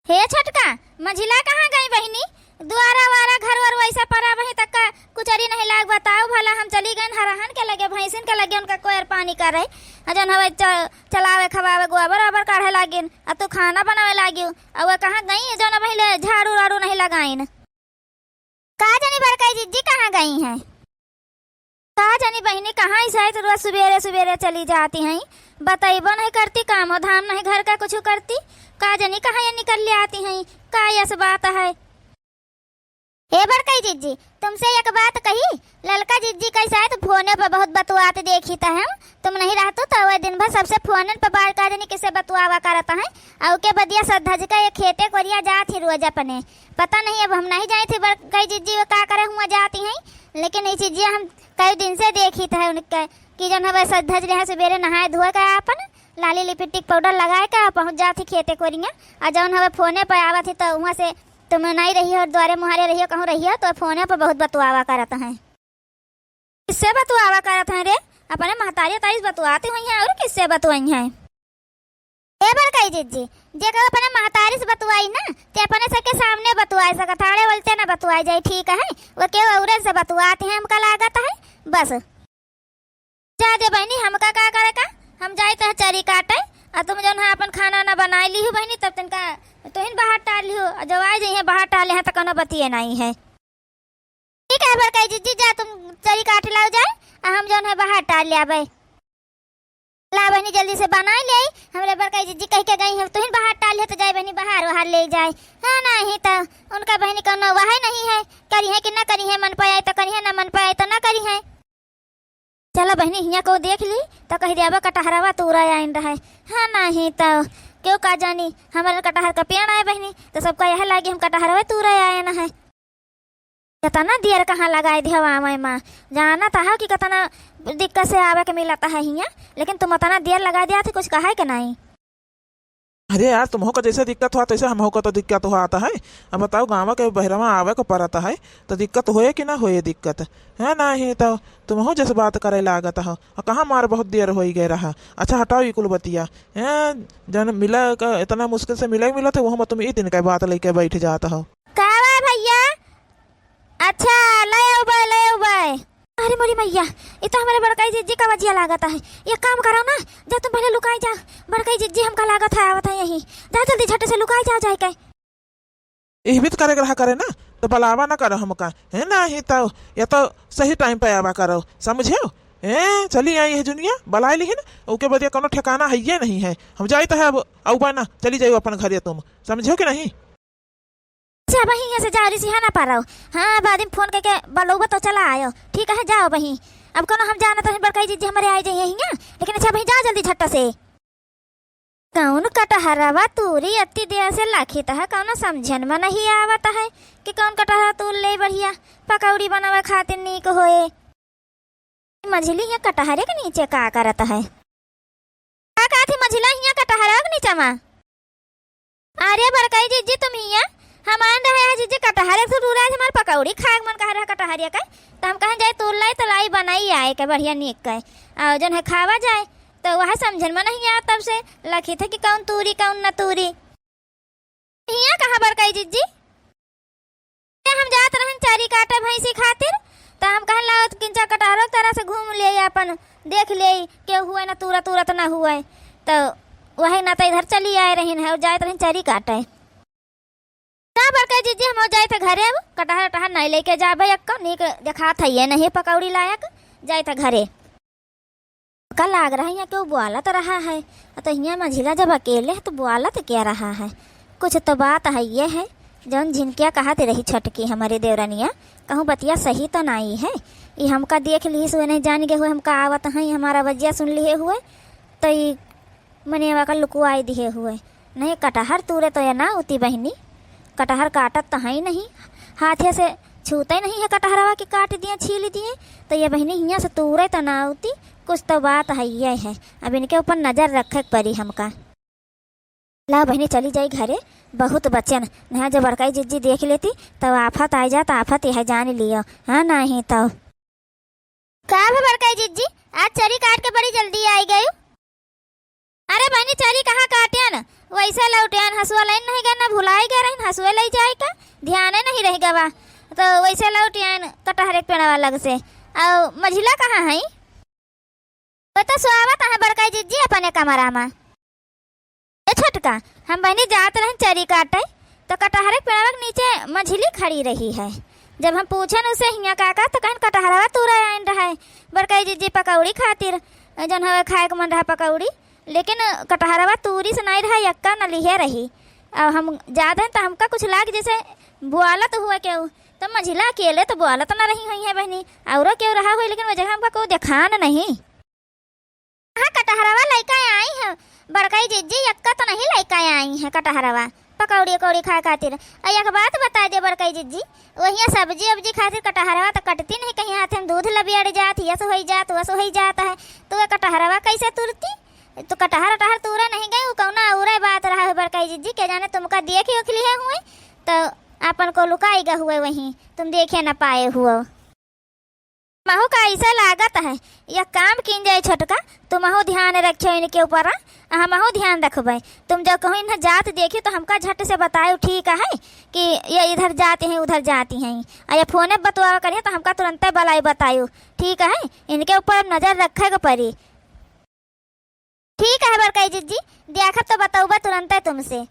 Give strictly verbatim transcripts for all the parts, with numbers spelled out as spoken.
हे छोटका, मझिला कहाँ गई बहिनी? दुआरा वारा घर वर वैसा परा बही तक का कुचरी नहीं लाग बताओ भला। हम चली गए हरहन के लगे, भैंसिन के लगे उनका कोयर पानी करे, आ जौन हवे च-, चलावे खवावे गोबर ओबर काढ़े लागिन, आ तू खाना बनावे लागियो, आ वो कहाँ गई जौन बहिले झाड़ू वाड़ू नहीं लगाइन। का जानी बड़काई जिज्जी कहाँ गई हैं? का जानी बहिनी, कहाँ इस है तो रोज सुबेरे सुबेरे चली जाती हैं, बतइबो नहीं करती, कामो धाम नहीं घर का कुछ करती। का जानी कहाँ ये निकल ले आती हैं, का यस बात है। ए बड़काई जिज्जी, तुमसे एक बात कही, ललका जिज्जी कैसा है तो फोने पर बहुत बतुआत देखी त हम, तुम नहीं रहतू तो वह दिन भर सबसे फोनन पर बात का जानी किससे बतुआवा करत हैं। और के बदिया सद्धज का ये खेते कोरिया जात ही रोज अपने, पता नहीं अब हम नहीं जाए थे बड़काई जिज्जी वो का करे हुआ जाती हैं, लेकिन ये चीजिया हम कई दिन से देखी त है उनके कि जौन हवे सद्धज ले सुबेरे नहाए धोए के आपन लाली लिपस्टिक पाउडर लगाए के पहुँच जात ही खेते कोरिया, आ जौन हवे फोने पर आवत ही तो वहाँ से तुम नहीं रही हो, द्वारे मुहारे रही हो, कहूँ रही हो तो फोने पर बहुत बतुआवा करत हैं। किससे बतुआवा करत हैं रे? अपने महतारी उतारी से बतुआती हुई हैं और किससे बतुआई हैं? ए बड़काई जिज्जी, जे केहू अपने महतारी से बतुआई ना, ते अपने सबके सामने बतुआए सकत, आड़े बोलते ना बतुआए जाई, ठीक है? वो केहू औरे से बतुआती हैं, हमका लागत है, बस। जा दे बहिनी, हमका का करे का, हम जाई त चरी काटे, आ तुम जौन है अपन खाना ना बनाई ली हो बहिनी, तब तनका तुहिन बाहर टाल लिहो, आ जब आ जाइए बाहर टाले हैं तो कोनो बतिये नहीं है। ठीक है बड़काई जिज्जी, जा तुम चरी काट लाओ जाए, आ हम जौन है बाहर टाल ले आवे। ला बहिनी जल्दी से बनाई ले आई, हमरे बड़काई जिज्जी कह के गई है, तुहिन बाहर टाल ले तो जाए बहिनी बाहर बाहर ले जाए। हाँ नहीं तो उनका बहिनी कोनो वह नहीं है, करी है कि ना करी है, मन पे आई तो करी है, ना मन पे आई तो ना करी है। चला बहिनी हियाँ को देख ली तो कह दिया कटहरवा तूरा आइन रहे। हाँ नहीं तो क्यों का जानी हमारे कटहर का पेड़ आए बहिनी, तो सबका यह लागे हम कटहरवा तूरा आए ना है। कितना देर कहाँ लगाए दे हवा में माँ, जाना तो है कि कितना दिक्कत से आवे के मिलत है हियाँ, लेकिन तुम इतना देर लगा दिया थे, कुछ कहा है कि नहीं? अरे यार, तुमहो का जैसे दिक्कत हुआ तैसे हमहो का तो दिक्कत हुआ आता है। अब बताओ, गाँव के बहरवा आवे को पड़ता है तो दिक्कत होए कि ना होए दिक्कत, है ना? ही तो तुमहो जैसे बात करे लागत हो। और कहाँ मार बहुत देर हो ही गए रहा। अच्छा हटाओ ये कुल बतिया। हैं, जन मिला का इतना मुश्किल से मिला ही मिला थे, वो हम तुम ई दिन का बात लेके बैठ जाता हो। का बा भैया? अच्छा, ले आउबे, ले आउबे। अरे मोरी मैया, ये तो हमारे बड़काई जिज्जी का वजिया लागत है। एक काम करो ना, जा तुम पहले लुकाई जा। बड़काई जिज्जी हमका लागत है आवत है यही। जा जल्दी झट से लुकाई जा जाए के। इहबित करे के रहा करे ना, तो बलावा ना करो हमका, है ना? ही तो, या तो सही टाइम पे आवा करो, समझो? हैं, चली आई है जुनिया, बलाए लिहिन, ओके बदिया कोनो ठिकाना है ये नहीं है। हम जाइत है अब, आउबा ना, चली जाइयो अपन घरे तुम, समझो कि नहीं? अच्छा, अबहीं हियाँ से जाओ, रिसिहा ना पारो। हाँ, बाद में फोन करके बोलउबा तो चला आयो। ठीक है, जाओ अबहीं। अब कोनो हम जानत रही बड़काई जिज्जी हमरे आए जाइए हियाँ, लेकिन अच्छा अबहीं जाओ जल्दी झट्टा से। कौन कटहरवा तूरी अति देर से लाखित है, कौनो समझन में नहीं आवत है कि कौन कटहरा तूर ले बढ़िया पकौड़ी बनावे खातिर नीक होए। मझिली हियाँ कटहरे के नीचे का करत है? का कहत ही मझिला हियाँ कटहरे के नीचे मा? अरे बड़काई जिज्जी तुम हियाँ, हम आन रहे हैं जिज्जी कटहरे से टूरा, आज हमार पकौड़ी खाए के मन कह रहा कटहरिया का, तो हम कहें जाए तूर लाई तो लाई बनाई आए के बढ़िया नीक के, और जौन है खावा जाए, तो वह समझन में नहीं आया तब से लखी थे कि कौन तूरी कौन न तूरी। हियाँ कहाँ बड़काई जिज्जी? ए, हम जात रहन चरी काटे भैंसी खातिर, त हम कहन लाओ किंचा कटहरो तरह से घूम ले, अपन देख ले, केहू हुए ना तूरा तूरत ना हुए, त वही ना त इधर चली आए रहिन है और जात रहन चरी काटे। का बड़काई जिज्जी, हम जाए थे घरे, अब कटहर टहर नहीं लेके जाबे, एक नीक देखात है ये नहीं पकौड़ी लायक, जाए थे घरे। का लाग रहा है यहाँ केहू बोलत रहा है, तो यहाँ मझिला जब अकेले है तो बोलत क्या रहा है? कुछ तो बात है ये है, जौन झिनकिया कहत रही छोटकी हमारी देवरनिया, कहूँ बतिया सही तो नाई है। ई हमका देख लिहिस हुए, नहीं जान गए हुए हमका आवत हैं, हमारा वजिया सुन लिए हुए, तो ई मनेवा का लुकुआई दिहे हुए। नहीं, कटहर तूरे तो ये ना उती बहिनी, कटहर काटत तो है ही नहीं, हाथे से छूते नहीं है कटहरवा के काट दिए, छील दिए, तो ये बहिनी हियाँ से तूरे तो ना उती, कुछ तो बात है ये है। अब इनके ऊपर नजर रखे के पड़ी हमका। ला बहिनी चली जाई घरे, बहुत बचन, नहीं जो बड़काई जिज्जी देख लेती तब आफत आ जात, आफत यह जान लियो, हाँ नहीं तो। का भा बड़काई जिज्जी, आज चरी काट के बड़ी जल्दी आई गयू? अरे बहिनी, चरी कहाँ काटियन, वैसे लौट आइन, हसुआ लइन नहीं गए, ना भुलाई गए रहिन हसुए लइ जाए का, ध्याने नहीं रहि गवा। तो वैसे लौट आइन कटहरे के पेड़वा लग से। अउ मझिला कहाँ है? वो तो सोवत है बड़काई जिज्जी अपने कमरा मा। ए छोटका, हम बहिनी जात रहिन चरी काटे, तो कटहरे के पेड़वा के नीचे मझिली खड़ी रही है। जब हम पूछन उसे हियाँ का का, तो कहन कटहरवा तूरे आइन रहे बड़काई जिज्जी पकौड़ी खातिर, जौन हवे खाए के मन रहा पकौड़ी, लेकिन कटहरवा तूरी से नाई रहा, यक्का न लिहे रही। अब हम जात हन तो हमका कुछ लाग जैसे बोलत हुए केहू, तो मझिला अकेले तो बोलत न रही हुई है बहिनी, औरो केहू रहा हुई, लेकिन वो जगह हमका कोई देखान नहीं। हाँ, कटहरवा लइका आई है बड़काई जिज्जी, यक्का तो नहीं लइका आई है कटहरवा पकौड़ी उकौड़ी खाए खातिर। और एक बात बताई दे बड़काई जिज्जी, वहियाँ सब्जी उब्जी खातिर कटहरवा तो कटती नहीं, कहीं हाथे में दूध लबियड़ जात, यस होई जात, वस होई जात है, तो वो कटहरवा कैसे तुरती? तो कटहर उटहर तूरे नहीं गई, वो कौना औरे बात रहा है बड़काई जिज्जी, के जाने तुमका देख ओख लिए हुए, तो आपन को लुकाई गए हुए वहीं, तुम देखे न पाए हुए। महू का ऐसे लागत है, यह काम कीन जाए छोटका, तुमहू ध्यान रखियो इनके ऊपर, आ हमहू ध्यान रखबे। तुम जो कहूँ इन्हें जात देखी तो हमका झट से बतायो, ठीक है, कि ये इधर जाती हैं, उधर जाती हैं, आ ये फोने बतुआ करिए तो हमका तुरंते बलाई बतायो, ठीक है, इनके ऊपर अब नजर रखे के पड़ी। ठीक है बड़काई जिज्जी, देखब तो बतौबा तुरंते तुमसे।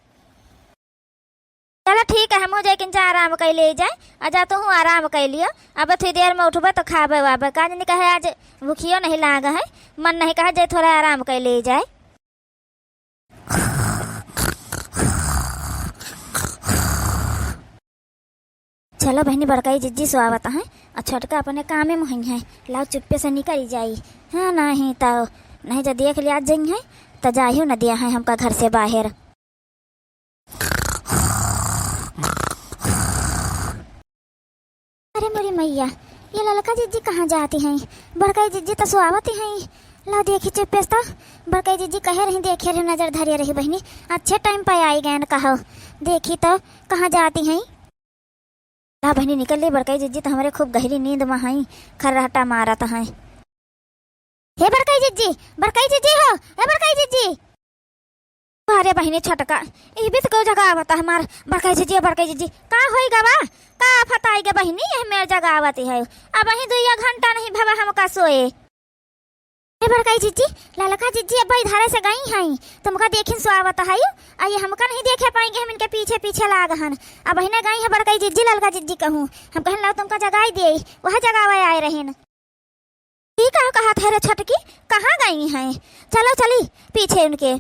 चलो ठीक है, हमहू जाए किंचा आराम कर ले जाए, आ जा तू आराम कर लियो। अब थोड़ी देर में उठबे तो खाबे वाबे, का जानी कहे आज भूखियो नहीं लाग है, मन नहीं कहे जाए थोड़ा आराम कर ले जाए। चलो बहिनी, बड़काई जिज्जी सोवत हैं, और छोटका अपने कामे में हुई हैं। लाओ चुप्पे से निकल जाई। हाँ, नहीं तो, नहीं जो देख लिया जई हैं, तो जाहियो न दिया है हमका घर से बाहर। अरे मोरी मैया, ये ललका जिज्जी कहाँ जाती हैं? बड़काई जिज्जी तो सोवत ही हैं। लाओ देखी चुप्पे से तो, बड़काई जिज्जी कहे रही, देखे रही, नजर धरे रही बहिनी, अच्छे टाइम पे आई गए न कहो। देखी तो कहाँ जाती हैं? ला बहिनी निकल ली, बड़काई जिज्जी तो हमरे खूब गहरी नींद में हई, खर्राटा मारत हैं। हे बड़काई जिज्जी, बड़काई जिज्जी हो, हे बड़काई जिज्जी। अरे बहिनी छोटका, ई बीत को जगावत हमार बड़काई जिज्जी, बड़काई जिज्जी। का होई गवा? का आफत आई गे बहिनी, यह मेर जगावत है? अब वहीं दुइया घंटा नहीं भवा हमका सोए। ए बड़काई जिज्जी, ललका जिज्जी अब्बा इधरे से गई हैं, तुमका देखिन सोवत है, आ ये हमका नहीं देखे पाएंगे, हम इनके पीछे पीछे लाग हन। अब बहिने गई है बड़काई जिज्जी, ललका जिज्जी कहूँ, हम कहन लाओ तुमका जगाई दे, वह जगावे आए रहिन। ई का कहत है रे छोटकी, कहाँ गई हैं? चलो चली पीछे उनके।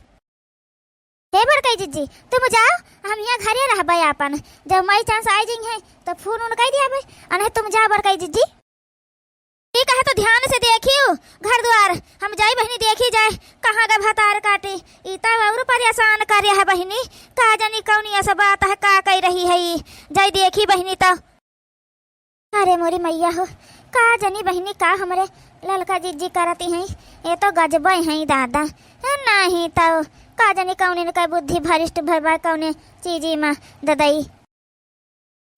हे बड़काई जिज्जी, तुम जाओ, हम यहाँ घरे रहबे आपन, जब माई चांस आई जई हैं तो फोन उन कह दिया भाई, अने तुम जाओ बड़काई जिज्जी। ठीक है, तो ध्यान से देखियो घर द्वार। हम जाई बहिनी, देखी जाए कहाँ गए भतार काटी। ई तब और परेशान करे है बहिनी, का जानी कौनी ऐसा बात है, का कह रही है ई। जाई देखी बहिनी तो। अरे मोरी मैया हो, का जानी बहिनी का हमरे ललका जिज्जी करती हैं। ये तो गजबे हैं दादा। नहीं तो का जानी कौन इनका बुद्धि भ्रष्ट भरबा कौने चीजी में ददई।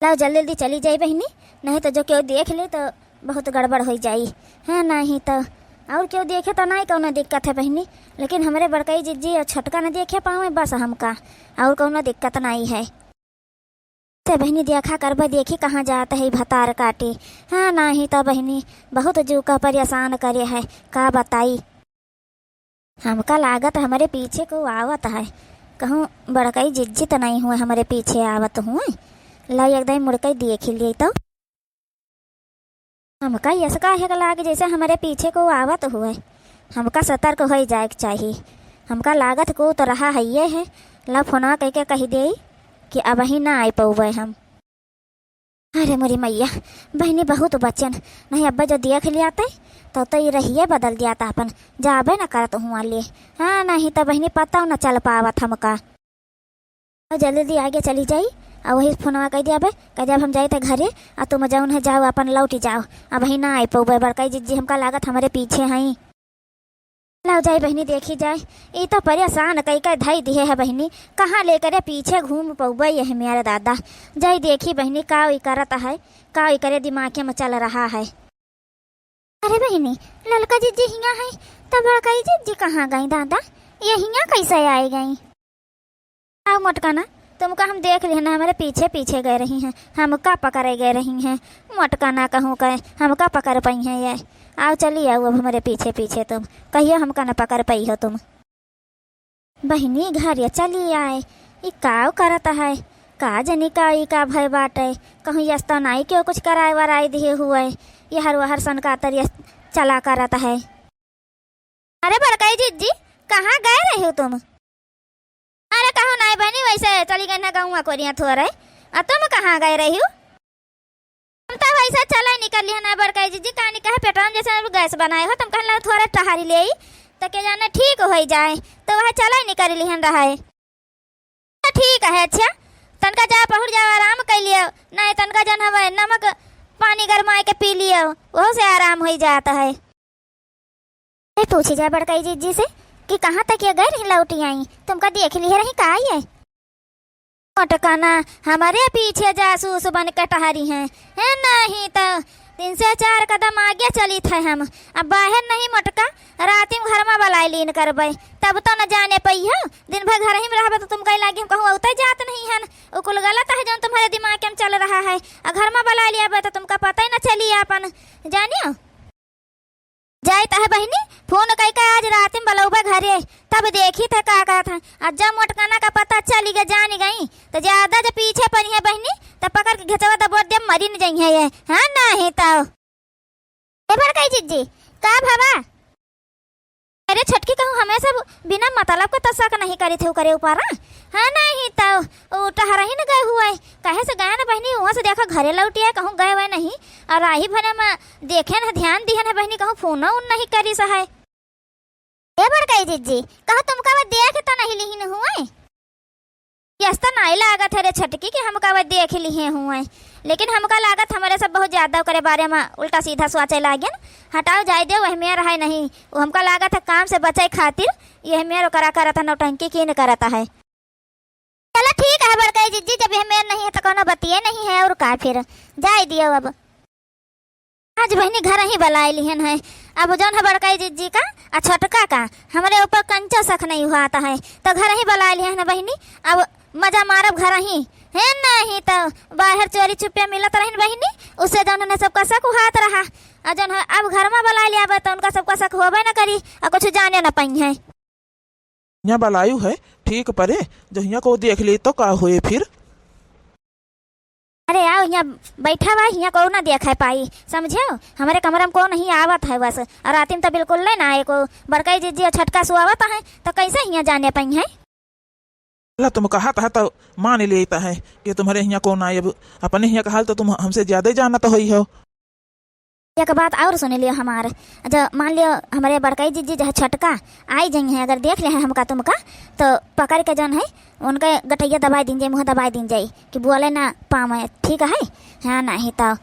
लाओ जल्दी जल्दी चली जाई बहिनी, नहीं तो जो केहू देख ले तो बहुत गड़बड़ होइ जाई। हाँ, नहीं तो और केहू देखे तो नहीं कौनो दिक्कत है बहिनी, लेकिन हमरे बड़कई जिज्जी और छोटका न देखे पावे बस हमका, और कौनो दिक्कत नहीं है। ते बहिनी देखा करबे, देखी कहाँ जात है भतार काटी। हाँ, नहीं तो बहिनी बहुत जू का परेशान करे है, का बताई। हमका लागत हमरे पीछे को आवत है, कहूँ बड़कई जिज्जी त नहीं हुए हमरे पीछे आवत हुए। लाई एकदम मुड़कई देखी लिए तो। हमका यस काहे के लागे जैसे हमरे पीछे को आवत हुए। हमका सतर्क होइ जाए के चाही। हमका लागत को तो रहा है ये है। ला फोनवा कह के कह दे कि अबही ना आइ पउबे हम। अरे मोरी मैया, बहिनी बहुत बचन, नहीं अब्बे जो देख लियाते तो, तो ये रहिए बदल दियाता अपन, जाबे न करत हुआ ले। हाँ, नहीं तो बहिनी पता न चल पावत हमका। और जल्दी जल्दी आगे चली जाई, और वही फोनवा कह दिया बे, कह दिया हम जाई थे घरे, और तुम जौन है जाओ अपन लौटी जाओ, अबही ना आइ पउबे, बड़कई जिज्जी हमका लागत हमरे पीछे हई। लाओ जाई बहिनी, देखी जाए, ई तो परेशान कई के धई दिहे है बहिनी, कहाँ लेकरे पीछे घूम पउबे यह मेरे दादा। जाई देखी बहिनी, का ई करत है, का ई करे दिमागे में चल रहा है। अरे बहिनी, ललका जिज्जी हियाँ है, तब बड़कई जिज्जी कहाँ गई दादा? ये हियाँ कैसे आइ गई? आओ मोटका ना, तुमका हम देख लिहन, हमरे पीछे पीछे गए रही हैं, हमका पकड़े गए रही हैं। मोटका ना कहूँ कहे, हमका पकड़ पइहैं ये। आओ चली आओ अब हमरे पीछे पीछे तुम, कहियो हमका न पकड़ पइहो तुम। बहिनी घरे चली आए, ई काव करत है, का जनी का ई का भय बाटे, कहूँ यस्ता नाई केउ कुछ कराए वराए दिहे हुए, यहर वहर सनकातर यस चला करत है। अरे बड़कई जिज्जी, कहाँ गए रहिउ तुम? अरे कहूँ नाई बहिनी, वैसे चली गई ना गउँवा कोरिया थोरे। आ तुम कहाँ गए रहिउ? हम तो वैसे चले निकल लिहन है बड़कई जिज्जी, कानी कहे पेटवा में जैसे गैस बनाए हो, तुम कहन लगा थोरे टहरी लेई, तो के जाने ठीक होइ जाए, तो वह चले निकल लिहन रहे। तो ठीक है, अच्छा, तनका जा पहुँच जाओ, आराम कर लियो, नहीं तनका जन हवे नमक पानी गरमाए के पी लियो, वहू से आराम होइ जात है। ए, पूछी जाए बड़कई जिज्जी से कि कहाँ तक ये गए रही लौटी आई, तुमका देख लिहे रही का ये? मोटका ना हमरे पीछे जासूस बन के टहरी हैं, हैं नहीं तो तीन से चार कदम आगे चलित है हम। अब बाहर नहीं मोटका, राति में घर में बलाई लीन करबे, तब तो न जाने पइहो। दिन भर घर ही में रहबे तो तुमका लागे हम कहूँ अउते जात नहीं हन। उ कुल गलत है जौन तुम्हरे दिमाग में चल रहा है। आ घर में बलाई लियाबे तो तुमका पता ही न चली आपन, जानियो। जाइत है बहिनी, फोन कइके आज राति में बलउबे घरे, तब देखित है का कहत है। आ जब मोटकना का पता चली गए, जान गई, तो ज्यादा जब पीछे पड़ी है बहिनी, तब पकड़ के घेचवा दबोर दे, मरी न जइहैं ये। हाँ, नहीं तो। ए बड़कई जिज्जी, का भवा? अरे छोटकी, कहूँ हमें सब बिना मतलब का तो शक नहीं करी थे ओकरे ऊपर, हाँ? हाँ, नहीं तो उ टहरही न गए हुए, कहे से गए न बहिनी, वहाँ से देखा घरे लौटी है, कहूँ गए हुए नहीं। और राही भरे में देखे न, ध्यान दिहे न बहिनी, कहूँ फोनो उन नहीं करी सहाय। ए बड़कई जिज्जी, कहूँ तुमका वो देख तो नहीं लिहिन हुए? यस तो नाई लागत है रे छोटकी कि हमका वो देख लिहे हुए, लेकिन हमका लागत हमरे सब बहुत ज्यादा ओकरे बारे में उल्टा सीधा सोचे लागेन। हटाओ, जाए दे, वह मेर है नहीं, वो हमका लागत है काम से बचे खातिर यह मेर ओकरा करत है, नौटंकी कीन करत है। चलो ठीक है बड़कई जिज्जी, जब यह मेर नहीं है तो कोनो बतिये नहीं है, और का फिर, जाए दियो अब। आज बहिनी घर ही बलाई लिहन है। अब जौन है बड़कई जिज्जी का आ छोटका का हमरे ऊपर कंचो शक नहीं हुआत है, तो घर ही बलाई लिहन है बहिनी। अब मजा मारब घर ही, है नहीं तो बाहर चोरी छुपे मिलत रहिन बहिनी, उससे जौन उन्हें सबका शक हुआत रहा। और जौन है अब घर में बलाई लियाबे तो उनका सबका शक होबे न करी और कुछ जाने न पइहैं। हियाँ बलायु है, ठीक परे, जो हियाँ को देख ले तो का होए फिर? अरे आओ, हियाँ बैठा बा, हियाँ को ना देखे पाई, समझेउ? हमरे कमरा में को नहीं आवत है बस, और रातिम तो बिल्कुल ले ना आए को। बड़कई जिज्जी और छोटका सुआवत है, तो कैसे हियाँ जाने पइहैं? ला, तुम कहत है तो मान लेता है कि तुम्हरे हियाँ को ना आए, अब अपने हियाँ का हाल तो तुम हमसे ज्यादा ही जानत होई हो। एक बात और सुन लियो हमार, जो मान लियो हमरे बड़कई जिज्जी जो है छोटका आई जइहैं, अगर देख लेहैं हमका तुमका, तो पकड़ के जौन है उनके गटैया दबाई दीन जाई, मुँह दबाई दीन जाई कि बोले ना पावे, ठीक है? हाँ, नहीं तो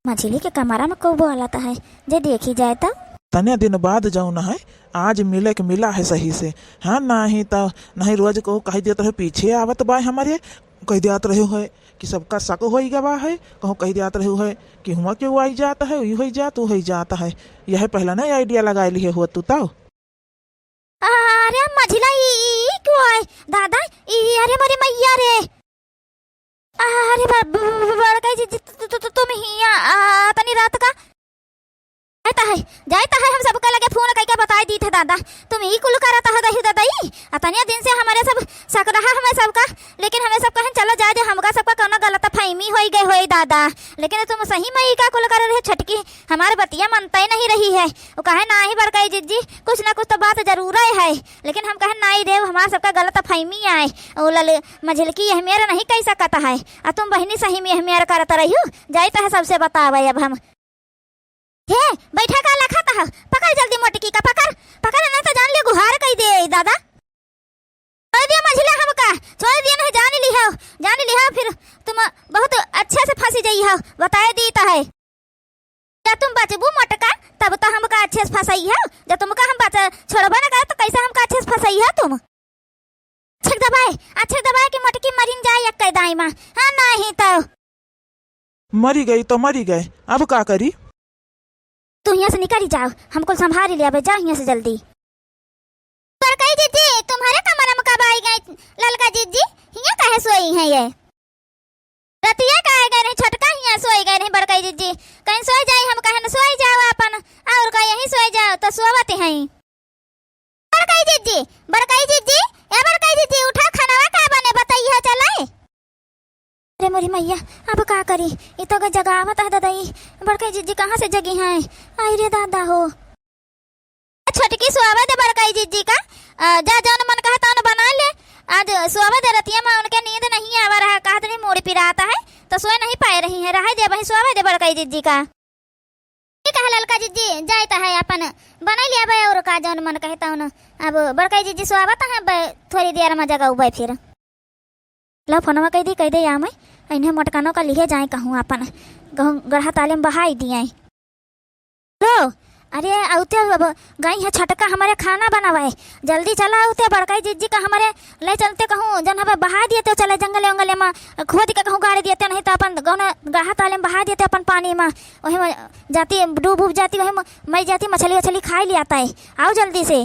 मझिली के कमरा में को बोलत है, जे देखी जाए तो। तने दिन बाद जौन है आज मिले के मिला है सही से, हाँ, नहीं तो नहीं रोज को कह देत रहे पीछे आवत बाय हमरे, कह देत रहे है कि सबका शक होई गवा है, कहूँ कह देत रहे है कि हुआँ केउ आई जात है, ई होई जात, ऊ होई जात है। यह पहला नहीं idea लगाए लिहे हुआ तू तो। अरे मझिला, ई, ई, ई क्यों आए दादा? ई, अरे मोरे मैया रे। अरे ब-, ब-, ब-, बड़कई जिज्जी, तु-, तु-, तु-, तुम हियाँ, आ, तनी रात का। जाइत है, जाइत है, हम सबका लगे फोन कइके बताई दीत है दादा। तुम ई कुल करत हो दही ददई। अतने दिन से हमरे सब शक रहा हमें सबका, लेकिन हमें सब कहन चलो जाए दे, हमका सबका कौनो गलतफहमी होई गए होई दादा। लेकिन तुम सही में ई का कुल कर रहे छोटकी, हमार बतिया मनते नहीं रही है। वो कहे नाही बड़कई जिज्जी, कुछ ना कुछ तो बात जरूर है, लेकिन हम कहन नाही देव, हमार सबका गलतफहमी आए। वो लल मझिलकी यह मेर नहीं कह सकत है, आ तुम बहिनी सही में यह मेर करत रहियो, जाइत है सबसे बतावे अब हम। हे, बैठा का लखत ह? पकड़ जल्दी मोटकी का, पकड़, पकड़, नहीं तो जान ले गुहार कई दे दादा। छोड़ दिया मझिला हमका, छोड़ दिया, नहीं जान ली हो, जान ली हो, फिर तुम बहुत अच्छे से फंसी जाई हो, बताए दीत है। जब तुम बचबू मोटका, तब तो हमका अच्छे से फंसई हो, जब तुमका हम बच-, छोड़बे न करे तो कैसे हमका अच्छे से फंसई हो तुम? अच्छे दबाए, अच्छे दबाए कि मोटकी मरिन जाए एक दाई मा। हाँ, नहीं तो। मरी गई तो मरी गए, अब का करी? तू हियाँ से निकली जाओ, हम कुल संभारी लियाबे, जाओ हियाँ से जल्दी। बड़कई जिज्जी, तुम्हरे कमरा में कब आई गई ललका जिज्जी, हियाँ काहे सोई हैं ये? रतिया का आए गए रही, छोटका हियाँ सोई गए रही बड़कई जिज्जी। कहीं सोई जाई, हम कहन सोई जाओ अपन, और का यहीं सोई जाओ, तो सोवत हैं। बड़कई जिज्जी, बड़कई जिज्जी, ए बड़कई जिज्जी, उठा, खानवा का बने, बतइहा चले। अरे मोरी मैया, अब का करी? ई तो ग-, जगावत है ददई। बड़कई जिज्जी कहाँ से जगी हैं? आई रे दादा हो। छोटकी, सोवा दे बड़कई जिज्जी का। अ, जा जौन मन कहे तौन बना ले। आज सोवा दे, रतिया मा उनके नींद नहीं आवा रहा, कहत रही मूड़ पिरात है, तो सोए नहीं पाए रही हैं। रहे दे, वही सोवा दे बड़कई जिज्जी का। ठीक है ललका जिज्जी, जाइत है अपन बनाई लिया बे और का जौन मन कहे तौन। अब बड़कई जिज्जी सोवावत है बे, थोड़ी देर मा जगउबे फिर। ला फोनवा कइ दी, कइ दे या मैं, इन्हें मोटकानो का लिहे जाए कहूँ अपन, कहूँ गढ़ा ताले में बहाई दिए। लो, अरे अउते अब गई है छोटका हमरे खाना बनावे, जल्दी चला अउते बड़कई जिज्जी का हमरे ले चलते कहूँ, जन हमें बहा दिए तो चले जंगले उंगले मा, खोद के कहूँ गाड़ दिए तो नहीं तो अपन गौना गढ़ा ताले में बहा दिए तो अपन पानी मा, वही मा जाती डूब उब जाती, वही मा मर जाती, मछली उछली खाई लियात है। आओ जल्दी से।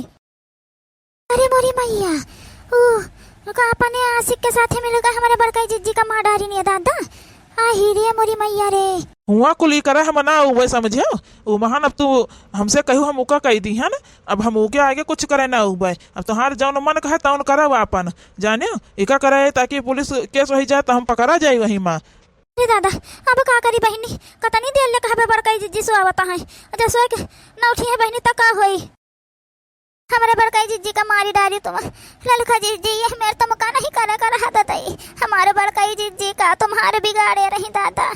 अरे मोरी मैया, ऊ का अपने आशिक के साथे मिल के हमरे बड़कई जिज्जी का मार डारी नहीं दादा। आही रे मोरी मैया रे। हुआ कुली करे हम ना उबे समझियो। ऊ महान अब तू हमसे कहू हम उका कह दी है ना, अब हम उके आगे कुछ करे ना उबे। अब तुम्हारे जौन मन कहे तौन करब अपन, जानियो, इका करे ताकि पुलिस केस वही जाए तो हम पकड़ा जाए वही मा। अरे दादा, अब का करी बहिनी, कतनी देर ले कहबे बड़कई जिज्जी सोवावत है, जब सोए के न उठी है बहिनी त का होई? हमरे बड़कई जिज्जी का मारी डारी तुम। ललका जिज्जी, ये मेर तुम का नहीं करे कर हाथ दई। हमारे बड़कई जिज्जी का तुम्हारे बिगाड़े रही दादा।